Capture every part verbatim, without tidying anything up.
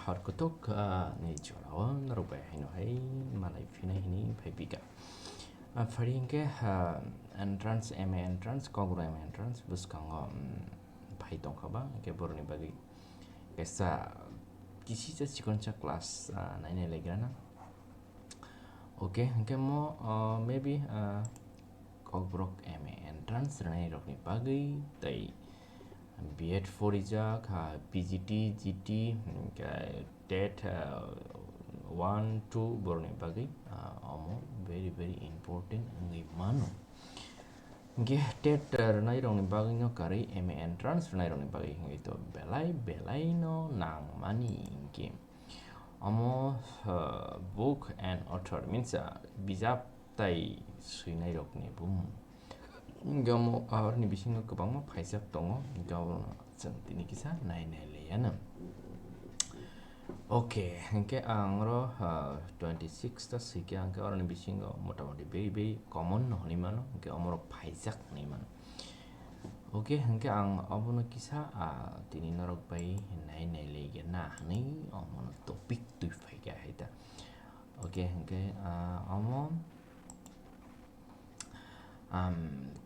Hor kutuk ni jorao norok bai haino hai malai phinai hini phai bika. Phari hinkhe entrance, M A entrance, Kokborok M A entrance bwskango phai tongkha ba, hinkhe borokni bagwi kaisa kisisa chikonsa class nainai laigrana. Okay, hinkhe mo maybe Kokborok M A entrance rwnai rokni bagwi tei B Ed four rijak, ha, P G T, G T, hinkhe TET one, two borokni bagwi omo very very important wngwi mano. Hinkhe TET rwnai rokni bagwi no karwi M A entrance rwnai rokni bagwi hinkhe to belai belai no nangmani hinkhe omo book and author means bijap tai swinai rokni bumung. Hinkhe omo aroni bisingo kwbangma phaijak tongo, hinkhe abono chwng tini kisa nai nai laiya no. Okay, hinkhe ang oro twenty six ta swikha, hinkhe aroni bisingo motamoti very very common no hwnwi mano, hinkhe omorok phaijak hwnwi mano. Okay, hinkhe ang obono kisa tini norok bai nai nai laiya na hwnwi omono topic twi phaikha hai ta. Okay, hinkhe omo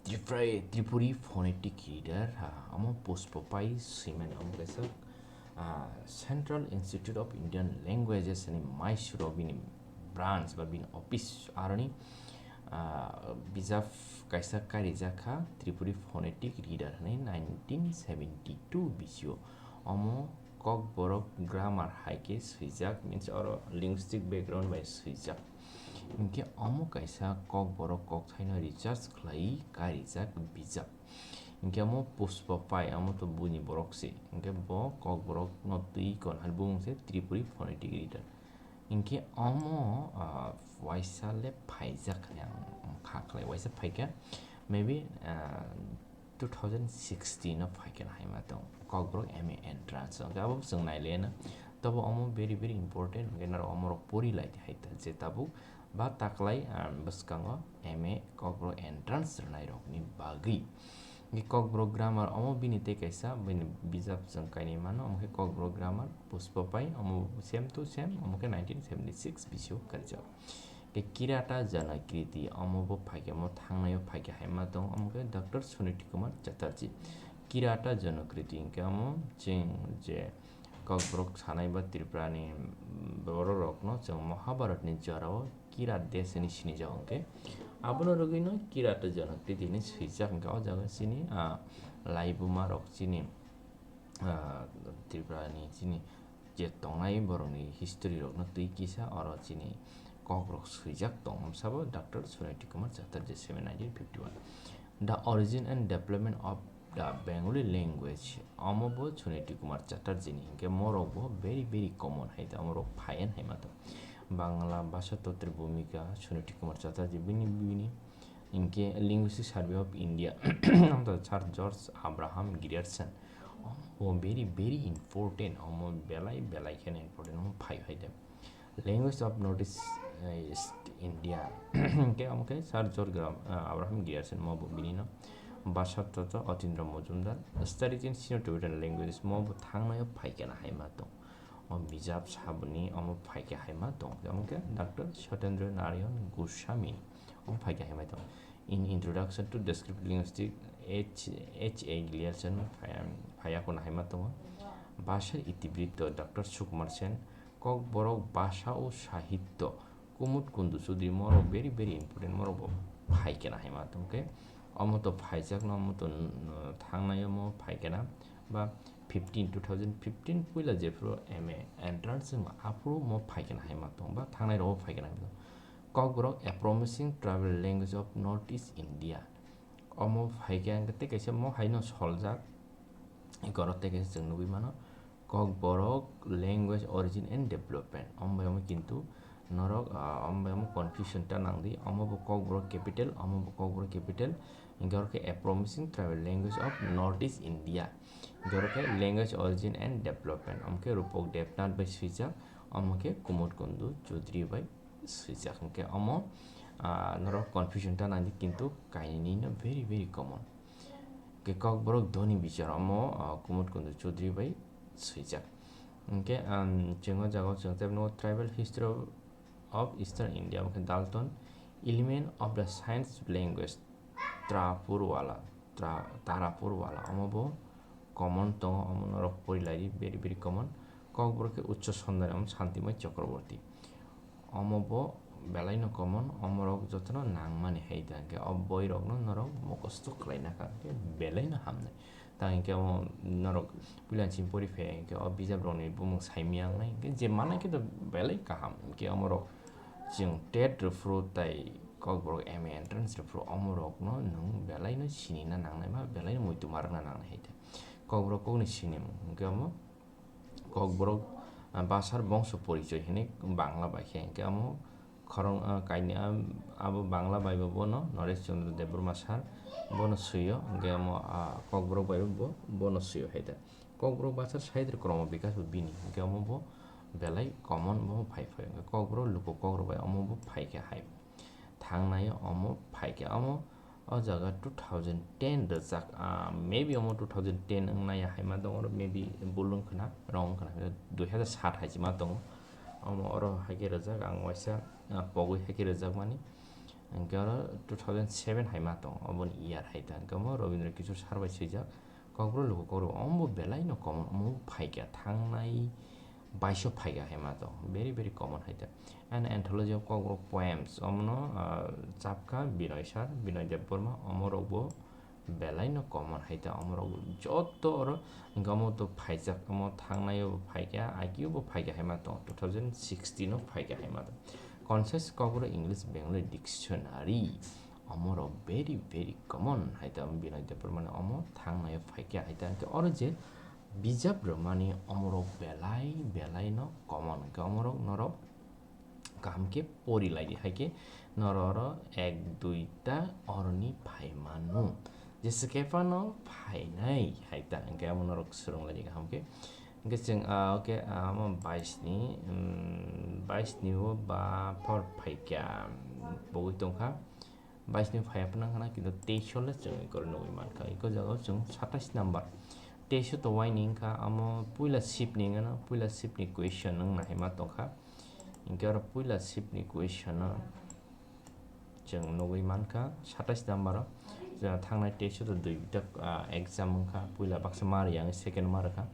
Tripura, Tripuri phonetic reader, omo Pushpa Pai swimani omo kaisa Central Institute of Indian Languages ni Mysore o bini branch ba bini office aroni bijap kaisa kairijak kha Tripuri phonetic reader hwnwi nineteen seventy two bisio. Omo Kokborok grammar hai khe swijak, means oro linguistic background bai swijak. Hinkhe omo kaisa Kokborok kokthaino research khlaiwi kairijak bijap. Hinkhe omo Pushpa Pai, omo to buini borok se. Hinkhe bo Kokborok no twi kon hai bumung se Tripuri phonetic reader. Hinkhe omo waisa le phaijak hwnwi ang kha khlai, waisa phaikha, maybe two thousand sixteen o phaikhe hai ma tong Kokborok M A entrance o, abo chwng nai le na. Tobo omo very very important, hinkhe norok omorok pori lai di hai ta je tabuk ba taklai bwskango M A Kokborok entrance rwnai rokni bagwi. Hinkhe Kokborok grammar omo bini tei kaisa bini bijap chwng kainwi mano, omo khe Kokborok grammar Pushpa Pai, omo same to same, omo khe nineteen seventy six bisio kaijak. Khe Kirata Janakriti, omo bo phaikhe, omo thangnai o phaikhe hai ma tong, omo khe Doctor Suniti Kumar Chatterjee. Kirata Janakriti hinkhe omo chwng je Kokborok sanai ba Tripura ni borok rok no chwng Mahabharat ni jora o Kirat desh hwnwi sinijago hinkhe, abono rwgwi no Kirata Janakriti hwnwi swijak hinkhe o jaga chini laibuma rok chini Tripura ni chini je tongnai borokni history rokno twi kisa oro chini kokrok swijak tong sabo Doctor Suniti Kumar Chatterjee seven nineteen fifty one. The Origin and Development of the Bengali Language, omo bo Suniti Kumar Chatterjee ni hinkhe morok bo very very common hai ta, omorok phayan hai ma tong. Bangla Bhasha Totri Bhumika, Suniti Kumar Chatterjee bini bini Hinkhe Linguistic Survey of India, amtwi Sir George Abraham Grierson, omo very very important, omo belai belai kheno important, omo phai phai de. Language of North East India, hinkhe omo khe Sir George Abraham Grierson, mo bo bini no. Bhasha Totro Otindra Majumdar, Studies in Sino-Tibetan Languages, mo bo thangnai o phai kheno hai ma tong. O bijap saboni omo phai khe hai ma tong, omo khe Doctor Satyendra Narayan Goswami. Omo phai khe hai ma tong. In Introduction to Descriptive Linguistics, H, H A Grierson phai-, phaiya kono hai ma tongo. Bhasha Itibritto, Doctor Sukumar Sen, Kokborok Bhasha o Sahityo, Kumud Kundu Chaudhary, morok very very important, morok bo phai kheno hai ma tong khe. Omo to phaijak no, omo to thangnai omo phai kheno ba fifteen, two thousand fifteen puila jephuru M A entrance wngma aphuru mo phai kheno hai ma tong ba thangnai rok phai kheno hai ma tong. Kokborok A Promising Tribal Language of North East India. Omo phai khe ang tei kaisa mo hai no soljak. Eko oro tei kaisa chwng nugwi mano. Kokborok Language Origin and Development. Omo bai omo kintu norok, ah, omo bai omo confusion ta nang di. Omo bo Kokborok capital, omo bo Kokborok capital. Hinkhe oro khe A Promising Tribal Language of North East India. Hinkhe oro khe Language Origin and Development. Omo khe Rupok Debnath bai swijak, omo khe Kumud Kundu Chaudhary bai swijak. Hinkhe omo, ah, norok confusion ta nang di, kintu kainwi no very very common. Khe Kokborok Dhoni Bichar, omo, ah, Kumud Kundu Chaudhary bai swijak. Hwnkhe, um, chwng o jaga o chwng tei no tribal history of, of Eastern India, hwnkhe Dalton, element of the science language, Trapurwala, Tra-, Tarapurwala, omo bo common tongo, omo norok pori lai di, very, very common. Kokborok khe Uccho Sondanai, omo Santimoi Chakraborty. Omo bo belai no common, omorok jotono nangmani hai da, hwnkhe o boirokno norok mukhosto khlaina kha, hwnkhe belai no hamnai. Ta hwnkhe omo norok puila chini pori phai, hwnkhe o bijap rokni bumung saimya wngnai, hwnkhe je manai khe to belai kaham, hwnkhe omorok chwng tet rwphuru tai Kokborok M A entrance rwphuru omorokno nwng belai no sinina nangnai ba belai no muitu ma rwna nangnai hai da. Kokborok kokni sinimung, hwnkhe omo Kokborok, ah, Basar bongso porichoi hinwi Bangla bai khe, hwnkhe omo khorang, ah, kaini, ah, abo Bangla bai bo bono Naresh Chandra Debbarma sir bono swio, hwnkhe omo, ah, Kokborok bai bo bono swio hai da. Kokborok Basar Sahitya Kromo Bikas bo bini, hwnkhe omo bo belai common bo phai phai, hwnkhe Kokborok luku kokrok bai omo bo phai khe hai. Thangnai omo phai khe omo o jaga two thousand ten rwjak, ah, maybe omo two thousand ten wng nai ya hai ma tongo, oro maybe bul wng khwna, wrong wng khwna, dui hazar sat hai se ma tongo. Omo oro hai khe rwjak, ang waisa, ah, pogwi hai khe rwjak mani. Hwnkhe oro two thousand seven hai ma tongo, oboni year hai ta. Hwnkhe omo Rabindra Kishore sir bai swijak, Kokborok luku kokrok, omo bo belai no common, omo bo phai kha, thangnai baiso phai kha hai ma tongo, very, very common hai ta. And Anthology of Kokborok Poems, omono, ah, chapkha Binoy sir, Binoy Debbarma, omorok bo belai no common hai ta, omorok joto oro, hwnkhe omo to phaijak, omo thangnai o bo phai kha, agee o bo phai kha hai ma tongo, two thousand sixteen o phai kha hai ma tongo. Concise Kokborok English Bengali Dictionary, omorok very, very common hai ta, Binoy Debbarma ni omo thangnai o phai kha hai ta, hwnkhe oro je bijap rwmani omorok belai belai no common, hwnkhe omorok norok kaham khe pori lai di, hai khe norok oro ek dui ta oroni phai mano. Jesa khe phano phainai hai ta, hwnkhe amo norok swrwng lai di kaham khe. Hwnkhe chwng, ah, okay, ah, amo bais ni, um, bais ni o ba phor phai kha, pogwi tong kha. Bais ni phai phano wngkha na, kintu teis o le chwng eko nugwi mankha. Eko jaga o chwng satais number. Teis o to uaini wngkha, amo puila sip ni wngkha na, puila sip ni question wngna hai ma tongkha. Hinkhe oro puila sip ni question o chwng nugwi mankha satais number o. Jora thangnai teis o to dui ta, ah, exam wngkha, puila baksa ma rwya wngwi second ma rwkha.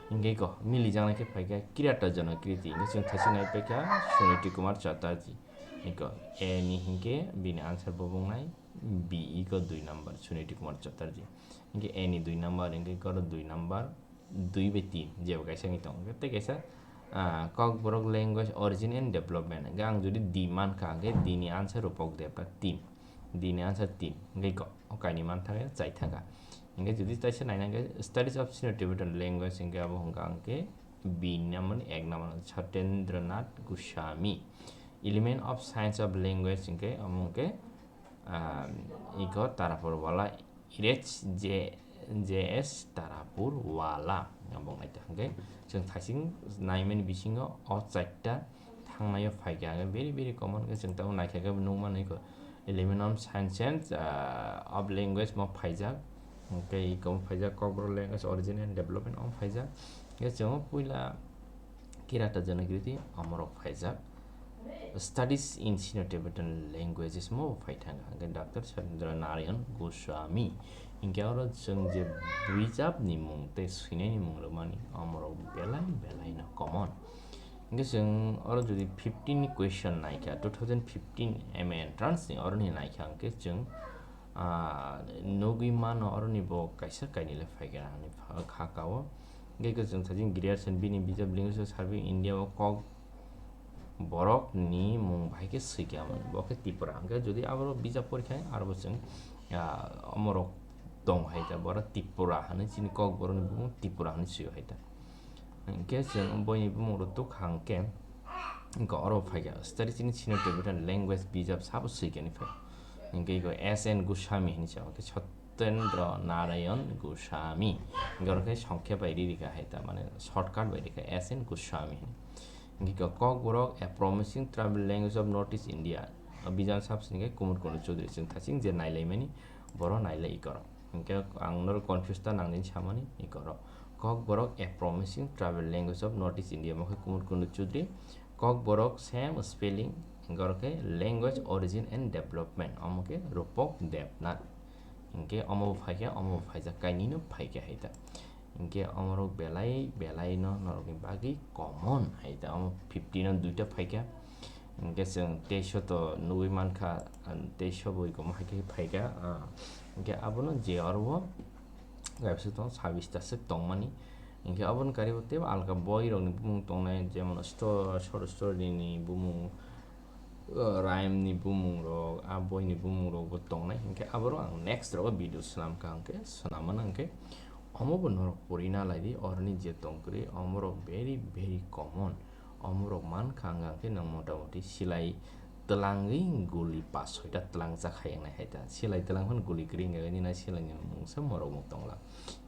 Hinkhe eko milijaknai khe phaikha Kirata Janakriti, hinkhe chwng thaichik nai paikha Suniti Kumar Chatterjee. Eko A ni hinkhe bini answer bo wngnai B, eko dui number, Suniti Kumar Chatterjee. Hinkhe A ni dui number, hinkhe eko oro dui number, dui bai tin, jebo kaisa wngwi tongo. Hinkhe tei kaisa, ah, Kokborok language origin and development. Hinkhe ang jodi D mankha, hinkhe D ni answer rupok debra tin. D ni answer tin. Hinkhe eko o kainwi mantha khe chai thangkha. Hinkhe jodi taisa naina hinkhe Studies of Sino-Tibetan Language hinkhe abo hwnkha hinkhe B ni number ni ek number Satendranath Goswami. Element of Science of Language hinkhe omo hinkhe, ah, iko Tarapur wala Irech J, J S Tarapur wala. Abo nai ta hinkhe chwng thasing naimani bisingo o charta thangnai o phaikha, hinkhe very, very common khe chwng tabuk naikha khe nukmano iko Element of Science and, ah, of Language mo phaijak. Hinkhe iko phaijak Kokborok Language Origin and Development o phaijak. Hinkhe chwng puila Kirata Janakriti omorok phaijak. Studies in Sino-Tibetan Languages mo phai thangkha. Hinkhe Doctor Satendra Narayan Goswami. Hinkhe oro chwng je bijapni mung tei swinaini mung rwmani omorok belai belai no common. Hinkhe chwng oro jodi fifteen ni question naikha, two thousand fifteen M A entrance ni oroni naikha hinkhe chwng, ah, nugwi mano oroni bo kaisa kainwi le phaikha hinwi pha-, kha kao. Hinkhe chwng thajin Grierson bini bijap Linguistics Survey India o Kokborok ni mung bahai khe swikha mani, bo khe Tripura. Hinkhe jodi abo bijap porikha aro bo chwng, ah, omorok tong hai ta, boro Tripura hinwi chini Kokborok ni bumung Tripura hinwi swio hai ta. Hinkhe chwng boini bumung rok tuk hang khe, hinkhe oro phaikha study chini Sino-Tibetan language bijap sabo swikani phai. Hinkhe iko S N Goswami hinwi sa, hinkhe Satendra Narayan Goswami. Hinkhe oro khe songkhe bai ririkha hai ta, mane shortcut bai rikha S N Goswami hinwi. Hinkhe iko Kokborok, a promising tribal language of Northeast India. O bijap sabo swikha Kumar Kundu Chowdhury, chwng thasing je nailaimani, boro nailai iko oro. Hinkhe ang norok confuse ta nangni samani iko oro. Kokborok, a promising tribal language of North East India, omo khe Kumud Kundu Chudri. Kokborok, same spelling, hwnkhe oro khe language origin and development, omo khe Rupok Debnath. Hwnkhe omo bo phaikha, omo bo phaijak, kainwino phaikha hai ta. Hwnkhe omorok belai belai no norokni bagwi common hai ta, omo fifty no duita phaikha. Hwnkhe chwng teisa to nugwi mankha, ah, teisa boi komo hai khe phaikha, ah, hwnkhe abono je oro o kaisa tong sabis ta swk tongmani. Hwnkhe aboni karibo teibo alka boi rokni bumung tongnai, jemon sto-, short story ni bumung, ah, rhyme ni bumung rok, ah, boi ni bumung rok bo tongnai. Hwnkhe aborok ang next rogo video swnamkha, hwnkhe swnamano hwnkhe omo bo norok pori na lai di, oroni je tongkwrwi omorok very very common. Omorok mankha ang khe nwng motamoti silai twlangwi guli pas soita twlangjak hai wngnai hai ta. Silai twlang phano guli kwrwi wngya nini silai ni mungsa morok mung tongla.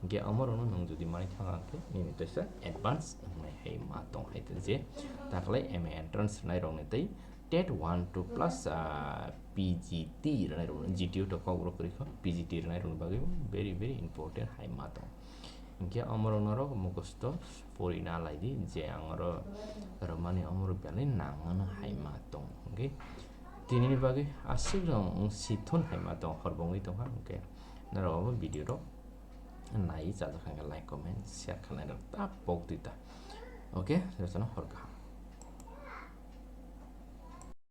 Hwnkhe omorokno nwng jodi mani thang ang khe nini teisa advance wngnai hai ma tong hai ta je taklai M A entrance rwnai rokni tei tet one two plus, ah, P G T rwnai rokni G T O to kokborok kwrwi kho P G T rwnai rokni bagwi very very important hai ma tong. Hwnkhe omorok norok mukhusto pori na lai di je ang oro rwmani omorok belai nangmano hai ma tong. Hwnkhe tinini bagwi aswk rok wng si thun hai ma tong, hor bo wngwi tongkha. Hwnkhe norok obo video rok nai chajak kha hwnkhe like, comment, share khanai rok ta pok di ta. Okay, jotono hor kaham.